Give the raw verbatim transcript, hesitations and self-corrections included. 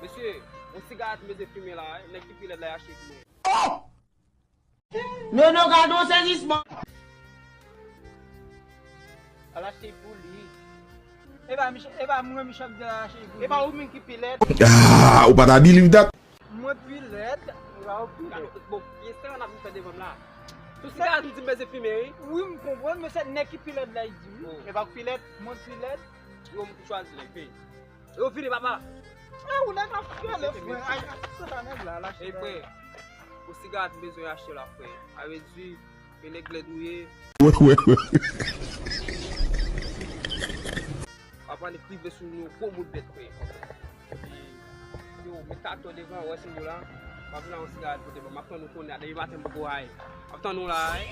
Mesye, yon sigarèt m bezwen fimen la, nèg ki pi lèd la achte pou mwen. Nono, gade yon sezisman. Al achte pou li. E pa Mich- e pa mwen Michel ki al achte pou li. E pa ou menm ki pi lèd. Ah, ou pa ta believe that. Mwen pi lèd. E pa ou pi lèd. Bon, pyès sa nan ap fè devan m la. Sou sigarèt m di m bezwen fimen, wi. Wi, m konprann, men se nèg ki pi lèd la, li di wi. E pa ou pi lèd? Mwen pi lèd. Yo, m chwazi nèg, vini. Yo, vini, papa. Ah, ou nèg la fè lè, frè. Ay, ay, se pa nèg la, la. Ey, frè, pou sigarèt m bezwen achte la, frè. A vle di, e nèg lèd ou ye. Wè, wè, wè. Papa, li prive sou nou, gwo bout bèt, frè. Yo, met katò devan, wè si nou la. M ap vin yon sigarèt pote ban m. M ap tann ou kounye a, depi maten m poko ay. M ap tann ou la, ay.